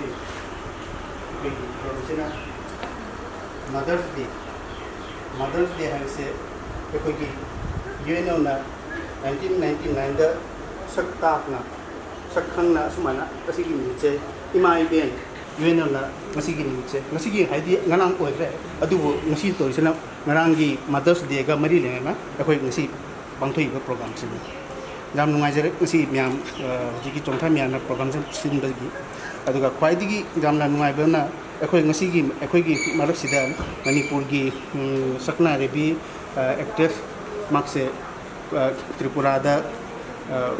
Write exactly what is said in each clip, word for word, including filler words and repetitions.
ꯑꯩꯈꯣꯏꯒꯤ ꯊꯧꯔꯝꯁꯤꯅ Mother's Day, Mother's Day ꯍꯥꯏꯕꯁꯦ ꯑꯩꯈꯣꯏꯒꯤ U N on nineteen ninety ꯅꯥꯏꯟꯗ ꯁꯛ ꯇꯥꯛꯅ, ꯁꯛ ꯈꯪꯅ ꯑꯁꯨꯃꯥꯏꯅ ꯑꯁꯤꯒꯤ ꯅꯨꯃꯤꯠꯁꯦ ꯏꯃꯥ ꯏꯕꯦꯟ ꯌꯨ ꯑꯦꯟ ꯑꯣꯅ ꯉꯁꯤꯒꯤ ꯅꯨꯃꯤꯠꯁꯦ, ꯉꯁꯤꯒꯤ ꯍꯥꯏꯗꯤ ꯉꯔꯥꯡ ꯑꯣꯏꯈ꯭ꯔꯦ, ꯑꯗꯨꯕꯨ ꯉꯁꯤ ꯇꯧꯔꯤꯁꯤꯅ ꯉꯔꯥꯡꯒꯤ Mother's Dayꯒ ꯃꯔꯤ ꯂꯩꯅꯅ ꯑꯩꯈꯣꯏ ꯉꯁꯤ ꯄꯥꯡꯊꯣꯛꯏꯕ ꯄ꯭ꯔꯣꯒ꯭ꯔꯥꯝꯁꯤꯅꯤ꯫ ꯌꯥꯝ ꯅꯨꯡꯉꯥꯏꯖꯔꯦ ꯉꯁꯤ ꯃꯌꯥꯝ, ꯑ, ꯍꯧꯖꯤꯛꯀꯤ ꯆꯣꯡꯊꯥ ꯃꯌꯥꯝꯅ ꯄ꯭ꯔꯣꯒ꯭ꯔꯥꯝꯁꯦ ꯁꯤꯟꯕꯒꯤ꯫ ꯑꯗꯨꯒ ꯈ꯭ꯋꯥꯏꯗꯒꯤ ꯌꯥꯝꯅ ꯅꯨꯡꯉꯥꯏꯕꯅ ꯑꯩꯈꯣꯏ ꯉꯁꯤꯒꯤ, ꯑꯩꯈꯣꯏꯒꯤ ꯃꯔꯛꯁꯤꯗ ꯃꯅꯤꯄꯨꯔꯒꯤ, ꯎꯝ, ꯁꯛꯅꯥꯏꯔꯕꯤ, ꯑ, ꯑꯦꯛꯇ꯭ꯔꯦꯁ ꯃꯍꯥꯛꯁꯦ, ꯑ, ꯇ꯭ꯔꯤꯄꯨꯔꯥꯗ, ꯑ,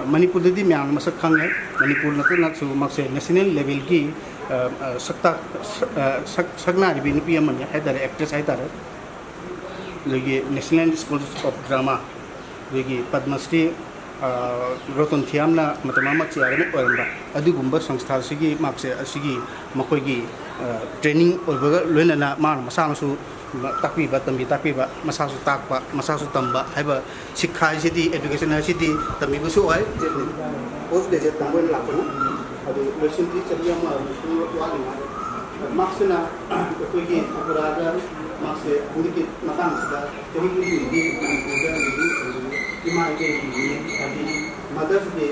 ꯃꯅꯤꯄꯨꯔꯗꯗꯤ ꯃꯌꯥꯝꯅ ꯃꯁꯛ ꯈꯪꯉꯦ꯫ ꯃꯅꯤꯄꯨꯔ ꯅꯠꯇꯅꯁꯨ ꯃꯍꯥꯛꯁꯦ ꯅꯦꯁꯅꯦꯜ ꯂꯦꯚꯦꯜꯒꯤ, ꯑ, ꯑ, ꯁꯛꯇꯥꯛ-, ꯁ-, ꯑ, ꯁꯛ-, ꯁꯛꯅꯥꯏꯔꯕꯤ ꯅꯨꯄꯤ ꯑꯃꯅꯤ ꯍꯥꯏꯇꯥꯔꯦ, ꯑꯦꯛꯇ꯭ꯔꯦꯁ ꯍꯥꯏꯇꯥꯔꯦ꯫ ꯑꯗꯒꯤ National School of Drama, ꯑꯗꯒꯤ ꯄꯗꯃꯁ꯭ꯔꯤ, ꯑ, ꯔꯣꯇꯟ ꯊꯤꯌꯥꯝꯅ ꯃꯇꯝ ꯑꯃ ꯆꯤꯌꯥꯔꯃꯦꯟ ꯑꯣꯏꯔꯝꯕ ꯑꯗꯨꯒꯨꯝꯕ ꯁꯪꯁꯊꯥꯁꯤꯒꯤ ꯃꯍꯥꯛꯁꯦ ꯑꯁꯤꯒꯤ ꯃꯈꯣꯏꯒꯤ, ꯑ, ꯇ꯭ꯔꯦꯅꯤꯡ ꯑꯣꯏꯕꯒ ꯂꯣꯏꯅꯅ ꯃꯥꯅ ꯃꯁꯥꯅꯁꯨ ꯇꯥꯛꯄꯤꯕ, ꯇꯝꯕꯤ ꯇꯥꯛꯄꯤꯕ, ꯃꯁꯥꯁꯨ ꯇꯥꯛꯄ, ꯃꯁꯥꯁꯨ ꯇꯝꯕ ꯍꯥꯏꯕ ꯁꯤꯛꯈꯥ ꯍꯥꯏꯁꯤꯗꯤ, ꯑꯦꯗꯨꯀꯦꯁꯟ ꯍꯥꯏꯁꯤꯗꯤ ꯇꯝꯕꯤꯕꯁꯨ ꯑꯣꯏ꯫ ꯄꯣꯁ ꯒ꯭ꯔꯦꯖꯨꯑꯦꯠ ꯇꯝꯕ ꯑꯣꯏꯅ ꯂꯥꯛꯄꯅꯤ꯫ ꯑꯗꯨ ꯂꯣꯏꯁꯤꯟꯗ꯭ꯔꯤ, ꯆꯍꯤ ꯑꯃ ꯁꯨꯝ ꯋꯥꯠꯂꯤꯉꯥꯏ꯫ ꯃꯍꯥꯛꯁꯤꯅ ꯑꯩꯈꯣꯏꯒꯤ ꯇ꯭ꯔꯤꯄꯨꯔꯥꯗ ꯃꯍꯥꯛꯁꯦ ꯍꯟꯗꯛꯀꯤ ꯃꯇꯥꯡꯁꯤꯗ ꯆꯍꯤ ꯀꯨꯟꯒꯤ ꯃꯅꯤꯄꯨꯔꯗ ꯂꯩꯔꯤ꯫ ꯏꯃꯥ ꯏꯕꯦꯟꯒꯤ ꯅꯨꯃꯤꯠ ꯍꯥꯏꯗꯤ Mother's Day,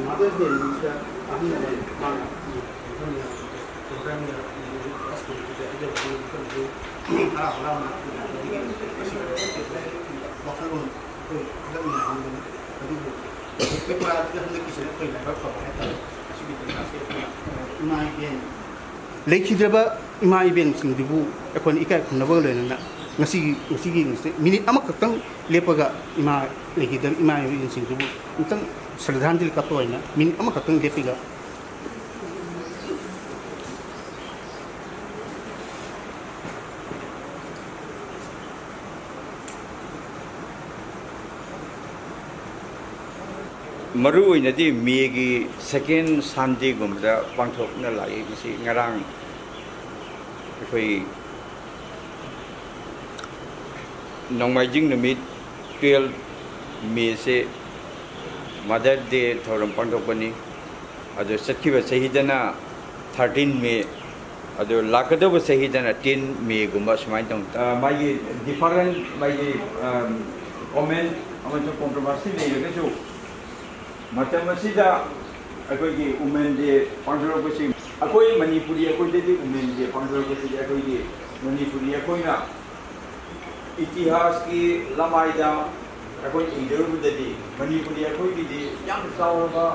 Mother's Day ꯅꯨꯃꯤꯠꯁꯤꯗ ꯑꯍꯜ ꯂꯃꯟ ꯃꯥꯅ ꯄ꯭ꯔꯣꯒ꯭ꯔꯥꯝ ꯁ꯭ꯀꯨꯜꯗꯨꯗ ꯑꯩ ꯌꯧꯕꯗꯒꯤ ꯃꯐꯝꯗꯨ ꯍꯔꯥꯎ ꯍꯔꯥꯎꯅ ꯂꯥꯛꯄꯗꯒꯤ ꯃꯁꯤ ꯋꯥꯈꯜꯂꯣꯟ ꯑꯩꯈꯣꯏ ꯈꯨꯗꯛ ꯃꯌꯥꯝ ꯑꯃꯗꯅꯤ꯫ ꯑꯗꯨꯕꯨ ꯇ꯭ꯔꯤꯄꯨꯔꯥꯗ ꯍꯟꯗꯛꯀꯤꯁꯤꯅ ꯑꯩꯈꯣꯏ ꯂꯥꯏꯕꯛ ꯐꯕ ꯍꯥꯏꯇꯥꯔꯦ꯫ ꯑꯁꯤꯒꯤ ꯄꯔꯤꯈꯥꯁꯦ ꯑꯩꯈꯣꯏꯅ ꯏꯃꯥ ꯏꯕꯦꯟ, ꯂꯩꯈꯤꯗ꯭ꯔꯕ ꯏꯃꯥ ꯏꯕꯦꯟꯁꯤꯡꯗꯨꯕꯨ ꯑꯩꯈꯣꯏꯅ ꯏꯀꯥꯏ ꯈꯨꯝꯅꯕꯒ ꯂꯣꯏꯅꯅ ꯉꯁꯤꯒꯤ, ꯉꯁꯤꯒꯤ ꯅꯨꯃꯤꯠꯁꯦ ꯃꯤꯅꯤꯠ ꯑꯃꯈꯛꯇꯪ ꯂꯦꯞꯄꯒ ꯏꯃꯥ ꯂꯩꯈꯤꯗ꯭ꯔꯕ ꯏꯃꯥ ꯏꯕꯦꯟꯁꯤꯡꯗꯨꯕꯨ ꯑꯃꯨꯛꯇꯪ ꯁ꯭ꯔꯗꯥꯟꯖꯂꯤ ꯀꯠꯄ ꯑꯣꯏꯅ ꯃꯤꯅꯤꯠ ꯑꯃꯈꯛꯇꯪ ꯂꯦꯞꯄꯤꯒ ꯃꯔꯨ ꯑꯣꯏꯅꯗꯤ ꯃꯦꯒꯤ ꯁꯦꯀꯦꯟ ꯁꯟꯗꯦꯒꯨꯝꯕꯗ ꯄꯥꯡꯊꯣꯛꯅ ꯂꯥꯛꯏ꯫ ꯃꯁꯤ ꯉꯔꯥꯡ ꯑꯩꯈꯣꯏ ꯅꯣꯡꯃꯥꯏꯖꯤꯡ ꯅꯨꯃꯤꯠ, ꯇꯨꯌꯦꯜꯐ ꯃꯦꯁꯦ ꯃꯥꯗꯔ ꯗꯦ ꯊꯧꯔꯝ ꯄꯥꯡꯊꯣꯛꯄꯅꯤ꯫ ꯑꯗꯨ ꯆꯠꯈꯤꯕ ꯆꯍꯤꯗꯅ ꯊꯥꯔꯇꯤꯟ ꯃꯦ, ꯑꯗꯨ ꯂꯥꯛꯀꯗꯧꯕ ꯆꯍꯤꯗꯅ ꯇꯦꯟ ꯃꯦꯒꯨꯝꯕ ꯁꯨꯃꯥꯏꯅ ꯇꯧ꯫ ꯑ, ꯃꯥꯒꯤ ꯗꯤꯐꯔꯦꯟ, ꯃꯥꯒꯤ, ꯑꯝ, ꯀꯣꯃꯦꯟ ꯑꯃꯁꯨꯡ ꯀꯣꯟꯇ꯭ꯔꯣꯚꯔꯁꯤ ꯂꯩꯔꯒꯁꯨ, ꯃꯇꯝ ꯑꯁꯤꯗ ꯑꯩꯈꯣꯏꯒꯤ ꯋꯨꯃꯦꯟ ꯗꯦ ꯄꯥꯡꯊꯣꯔꯛꯄꯁꯤ, ꯑꯩꯈꯣꯏ ꯃꯅꯤꯄꯨꯔꯤ ꯑꯩꯈꯣꯏꯗꯗꯤ ꯋꯨꯃꯦꯟ ꯗꯦ ꯄꯥꯡꯊꯣꯔꯛꯄꯁꯤꯗꯤ ꯑꯩꯈꯣꯏꯒꯤ ꯃꯅꯤꯄꯨꯔꯤ ꯑꯩꯈꯣꯏꯅ ꯏꯇꯤꯍꯥꯁꯀꯤ ꯂꯃꯥꯏꯗ ꯑꯩꯈꯣꯏ ꯏꯗꯧꯔꯨꯕꯗꯗꯤ ꯃꯅꯤꯄꯨꯔꯤ ꯑꯩꯈꯣꯏꯒꯤꯗꯤ ꯌꯥꯝ ꯆꯥꯎꯔꯕ,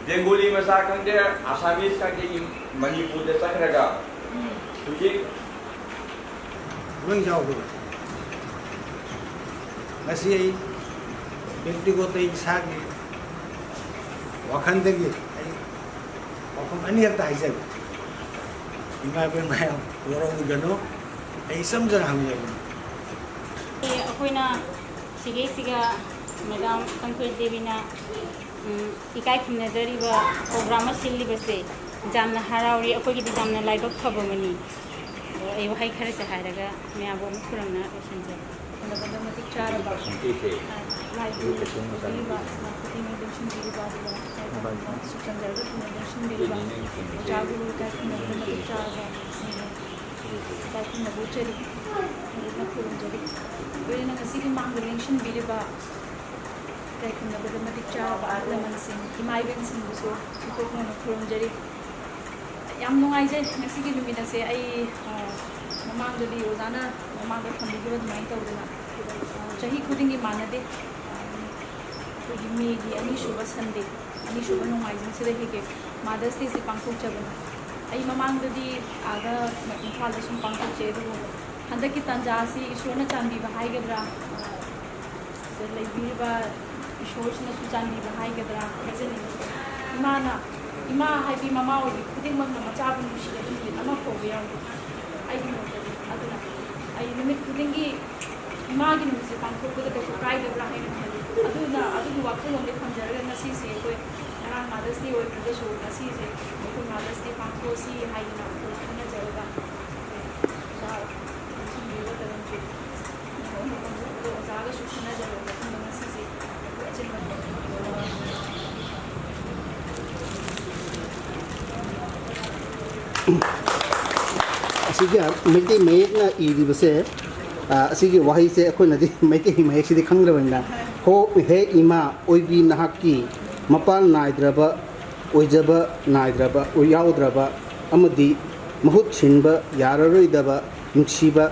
ꯕꯦꯡꯒꯣꯂꯤ ꯃꯆꯥ ꯈꯪꯗꯦ, ꯑꯁꯥꯃꯤꯁ ꯈꯪꯗꯦ, ꯃꯅꯤꯄꯨꯔꯗ ꯆꯠꯈ꯭ꯔꯒ ꯍꯧꯖꯤꯛ ꯂꯣꯏ ꯌꯥꯎꯕ꯫ ꯉꯁꯤ ꯑꯩ ꯕꯦꯛꯇꯤꯒꯣꯠꯇ ꯑꯩ ꯏꯁꯥꯒꯤ ꯋꯥꯈꯜꯗꯒꯤ ꯑꯩ ꯋꯥꯐꯝ ꯑꯅꯤꯈꯛꯇ ꯍꯥꯏꯖꯒꯦ꯫ ꯏꯃꯥ ꯏꯕꯦꯝ ꯃꯌꯥꯝ ꯋꯥꯔꯧꯕꯤꯒꯅꯨ꯫ ꯑꯩ ꯏꯆꯝ ꯆꯝꯅ ꯍꯪꯖꯕꯅꯤ꯫ ꯑꯦ, ꯑꯩꯈꯣꯏꯅ ꯁꯤꯒꯩꯁꯤꯒ ꯃꯦꯗꯥꯝ ꯀꯝꯊꯣꯏ ꯗꯦꯕꯤꯅ, ꯎꯝ, ꯏꯀꯥꯏ ꯈꯨꯝꯅꯖꯔꯤꯕ ꯄ꯭ꯔꯣꯒ꯭ꯔꯥꯝ ꯑꯃ ꯁꯤꯜꯂꯤꯕꯁꯦ ꯌꯥꯝꯅ ꯍꯔꯥꯎꯔꯤ꯫ ꯑꯩꯈꯣꯏꯒꯤꯗꯤ ꯌꯥꯝꯅ ꯂꯥꯏꯕꯛ ꯐꯕ ꯑꯃꯅꯤ꯫ ꯑꯗꯣ ꯑꯩ ꯋꯥꯍꯩ ꯈꯔꯁꯦ ꯍꯥꯏꯔꯒ ꯃꯌꯥꯝꯕꯨ ꯑꯃꯨꯛ ꯈꯨꯔꯨꯝꯅ ꯂꯣꯏꯁꯤꯟꯖꯔꯦ꯫ ꯐꯪꯂꯕꯗ ꯃꯇꯤꯛ ꯆꯥꯔꯕ, ꯁꯟꯇꯤꯁꯦ ꯑ, ꯂꯥꯏꯕꯨ ꯌꯨꯝꯗ ꯁꯨꯝ ꯃꯆꯥ ꯄꯤꯕꯤꯕ, ꯅꯨꯄꯤ ꯂꯥꯛꯄꯗꯤꯉꯩ ꯂꯦꯡꯁꯤꯟꯕꯤꯔꯤꯕ, ꯑꯗꯨꯒ ꯃꯣꯕꯥꯏꯜ ꯂꯥꯏꯕꯨ ꯐꯣꯟ ꯁꯨꯛꯆꯟꯖꯔꯒ ꯊꯨꯅ ꯂꯦꯡꯁꯤꯟꯕꯤꯔꯤꯕ ꯇꯤꯚꯤ ꯅꯪ ꯌꯦꯡꯉꯦ꯫ ꯑꯣꯖꯥ ꯒꯨꯔꯨ ꯏꯀꯥꯏ ꯈꯨꯝꯅꯕꯗ ꯃꯇꯤꯛ ꯆꯥꯔꯕ ꯁꯤꯡꯅ ꯏꯀꯥꯏ ꯈꯨꯝꯅꯕ ꯎꯠꯆꯔꯤ꯫ ꯐꯖꯅ ꯈꯨꯔꯨꯝꯖꯔꯤ꯫ ꯂꯣꯏꯅꯅ ꯉꯁꯤꯒꯤ ꯃꯥꯡꯗ ꯂꯦꯡꯁꯤꯟꯕꯤꯔꯤꯕ ꯏꯀꯥꯏ ꯈꯨꯝꯅꯕꯗ ꯃꯇꯤꯛ ꯆꯥꯔꯕ ꯑꯍꯜ ꯂꯃꯟꯁꯤꯡ, ꯏꯃꯥ ꯏꯕꯦꯟꯁꯤꯡꯕꯨꯁꯨ ꯊꯣꯏꯗꯣꯛꯅ ꯈꯨꯔꯨꯝꯖꯔꯤ꯫ ꯌꯥꯝ ꯅꯨꯡꯉꯥꯏꯖꯩ ꯉꯁꯤꯒꯤ ꯅꯨꯃꯤꯠ ꯑꯁꯦ꯫ ꯑꯩ, ꯑ, ꯃꯃꯥꯡꯗꯗꯤ ꯑꯣꯖꯥꯅ ꯃꯃꯥꯡꯗ ꯊꯝꯕꯤꯈꯤꯕ ꯑꯗꯨꯃꯥꯏꯅ ꯇꯧꯗꯅ, ꯑ, ꯆꯍꯤ ꯈꯨꯗꯤꯡꯒꯤ ꯃꯥꯟꯅꯗꯦ꯫ ꯑ, ꯑꯩꯈꯣꯏꯒꯤ ꯃꯦꯒꯤ ꯑꯅꯤꯁꯨꯕ ꯁꯟꯗꯦ, ꯑꯅꯤꯁꯨꯕ ꯅꯣꯡꯃꯥꯏꯖꯤꯡꯁꯤꯗ ꯍꯦꯛ ꯍꯦꯛ ꯃꯥꯗꯔꯁ ꯗꯦꯁꯤ ꯄꯥꯡꯊꯣꯛꯆꯕꯅꯤ꯫ ꯑꯩ ꯃꯃꯥꯡꯗꯗꯤ ꯑꯥꯗ ꯏꯝꯐꯥꯜꯗ ꯁꯨꯝ ꯄꯥꯡꯊꯣꯛꯆꯩ, ꯑꯗꯨꯕꯨ ꯍꯟꯗꯛꯀꯤ ꯇꯥꯟꯖꯥ ꯑꯁꯤ ꯏꯁꯣꯔꯅ ꯆꯥꯟꯕꯤꯕ ꯍꯥꯏꯒꯗ꯭ꯔꯥ, ꯑ, ꯂꯩꯕꯤꯔꯤꯕ ꯏꯁꯣꯔꯁꯤꯅꯁꯨ ꯆꯥꯟꯕꯤꯕ ꯍꯥꯏꯒꯗ꯭ꯔꯥ ꯍꯥꯏꯖꯅꯤꯡꯉꯤ꯫ ꯏꯃꯥꯅ, ꯏꯃꯥ ꯍꯥꯏꯗꯤ ꯃꯃꯥ ꯑꯣꯏꯕꯤ ꯈꯨꯗꯤꯡꯃꯛꯅ ꯃꯆꯥꯕꯨ ꯅꯨꯡꯁꯤꯗꯕ ꯅꯨꯃꯤꯠ ꯑꯃ ꯐꯥꯎꯕ ꯌꯥꯎꯗꯦ ꯑꯩꯒꯤ ꯃꯣꯠꯇꯗꯤ꯫ ꯑꯗꯨꯅ ꯑꯩ ꯅꯨꯃꯤꯠ ꯈꯨꯗꯤꯡꯒꯤ ꯏꯃꯥꯒꯤ ꯅꯨꯃꯤꯠꯁꯦ ꯄꯥꯡꯊꯣꯛꯄꯗ ꯀꯩꯁꯨ ꯀꯥꯏꯗꯕ꯭ꯔꯥ ꯍꯥꯏꯅ ꯈꯜꯂꯤ꯫ ꯑꯗꯨꯅ ꯑꯗꯨꯒꯤ ꯋꯥꯈꯜꯂꯣꯟꯗꯤ ꯊꯝꯖꯔꯒ ꯉꯁꯤꯁꯦ ꯑꯩꯈꯣꯏ ꯉꯔꯥꯡ ꯃꯥꯗꯔꯁ ꯗꯦ ꯑꯣꯏꯈ꯭ꯔꯒꯁꯨ ꯉꯁꯤꯁꯦ ꯑꯩꯈꯣꯏ ꯃꯥꯗꯔꯁ ꯗꯦ ꯄꯥꯡꯊꯣꯛꯑꯁꯤ ꯍꯥꯏꯗꯅ ꯑꯩꯈꯣꯏ ꯈꯟꯅꯖꯔꯒ ꯑꯣꯖꯥ ꯂꯝꯖꯤꯡꯕꯤꯔꯤꯕ ꯇꯔꯨꯛꯁꯨ ꯑꯗꯣ ꯑꯣꯖꯥꯒꯁꯨ ꯈꯟꯅꯖꯔꯕ ꯃꯇꯨꯡꯗ ꯉꯁꯤꯁꯦ ꯑꯩꯈꯣꯏ ꯑꯆꯤꯟꯕ ꯊꯕꯛ ꯑꯃ ꯇꯧꯔꯒ ꯑꯁꯤꯒꯤ ꯃꯩꯇꯩ ꯃꯌꯦꯛꯅ ꯏꯔꯤꯕꯁꯦ, ꯑ, ꯑꯁꯤꯒꯤ ꯋꯥꯍꯩꯁꯦ ꯑꯩꯈꯣꯏꯅꯗꯤ ꯃꯩꯇꯩ ꯃꯌꯦꯛꯁꯤꯗꯤ ꯈꯪꯗ꯭ꯔꯕꯅꯤꯅ, "ꯍꯣ, ꯍꯦ ꯏꯃꯥ ꯑꯣꯏꯕꯤ ꯅꯍꯥꯛꯀꯤ ꯃꯄꯥꯜ ꯅꯥꯏꯗ꯭ꯔꯕ, ꯑꯣꯏꯖꯕ ꯅꯥꯏꯗ꯭ꯔꯕ, ꯌꯥꯎꯗ꯭ꯔꯕ ꯑꯃꯗꯤ ꯃꯍꯨꯠ ꯁꯤꯟꯕ ꯌꯥꯔꯔꯣꯏꯗꯕ ꯅꯨꯡꯁꯤꯕ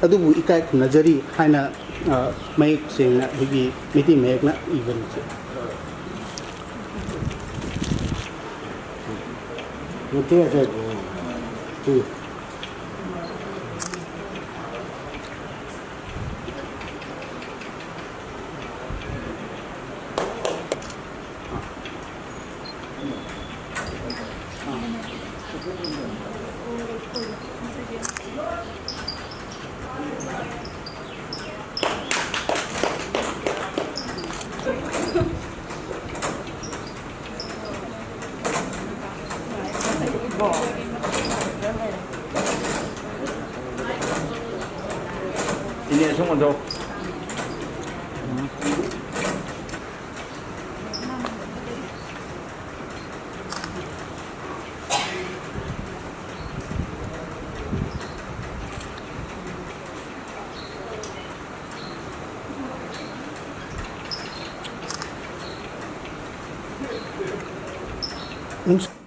ꯑꯗꯨꯕꯨ ꯏꯀꯥꯏ ꯈꯨꯝꯅꯖꯔꯤ" ꯍꯥꯏꯅ, ꯑ, ꯃꯌꯦꯛ ꯁꯦꯡꯅ ꯑꯩꯈꯣꯏꯒꯤ ꯃꯩꯇꯩ ꯃꯌꯦꯛꯅ ꯏꯕꯅꯤ꯫ ꯃꯩꯇꯩ ꯑꯆꯧꯕ꯫ ꯎꯝ꯫ ꯏꯅꯦ, ꯁꯨꯝ ꯑꯣꯟꯊꯣꯛ꯫ ꯅꯨꯡꯁꯤ-